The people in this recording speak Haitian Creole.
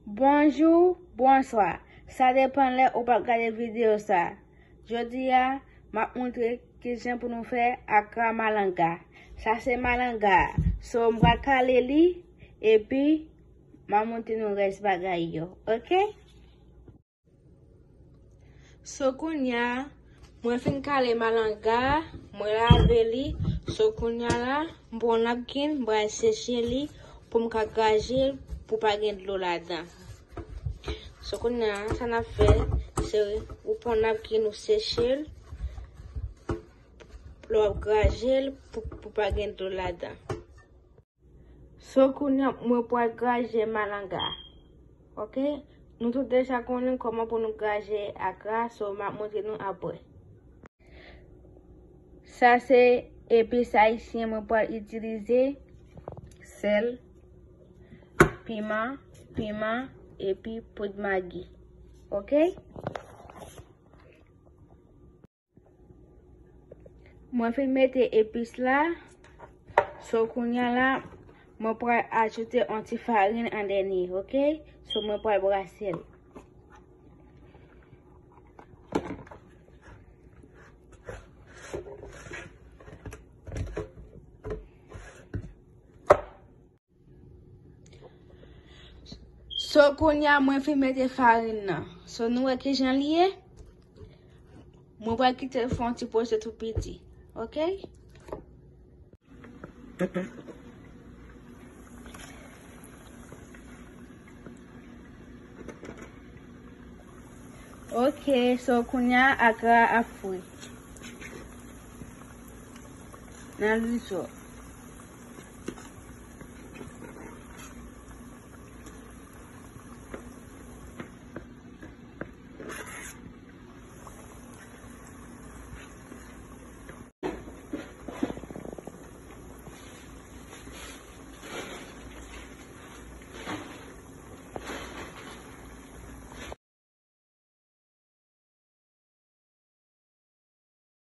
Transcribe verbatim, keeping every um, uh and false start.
Bonjou, bonswa. Sa depann lè ou p ap gade videyo sa. Jodi a, m ap montre kijan pou nou fè akra malanga. Sa se malanga. So, m pral kale li, epi m ap montre nou rès bagay yo. Oke? So, kounye a, mwen fin kale malanga, mwen lave li. So, kounye a la, m pran yon napkin, m pral seche li pou m ka graje l, pou pa gen dlo ladan. So, kounye a, sa n ap fè, se ou pran napkin, ou seche l, lè w ap graje l, pou, pou pa gen dlo ladan. So, kounye a, mwen pral graje malanga. Oke? Nou tout deja konnen kòman pou nou graje akra, so, m ap montre nou apre. Sa se epis ayisyen mwen pral itilize, sèl, piman, piman, epi poud magi. Oke? Mwen fin mete epis la. So, kounye a la, mwen pral ajoute yon ti farin an dènye, oke? So, mwen pral brase l. So, kounye a, mwen fin mete farin nan. So, nou wè kijan li ye? Mwen pral kite l fè yon ti poze tou piti. Oke? Oke, so, kounye a, akra a ap fri nan lwil cho.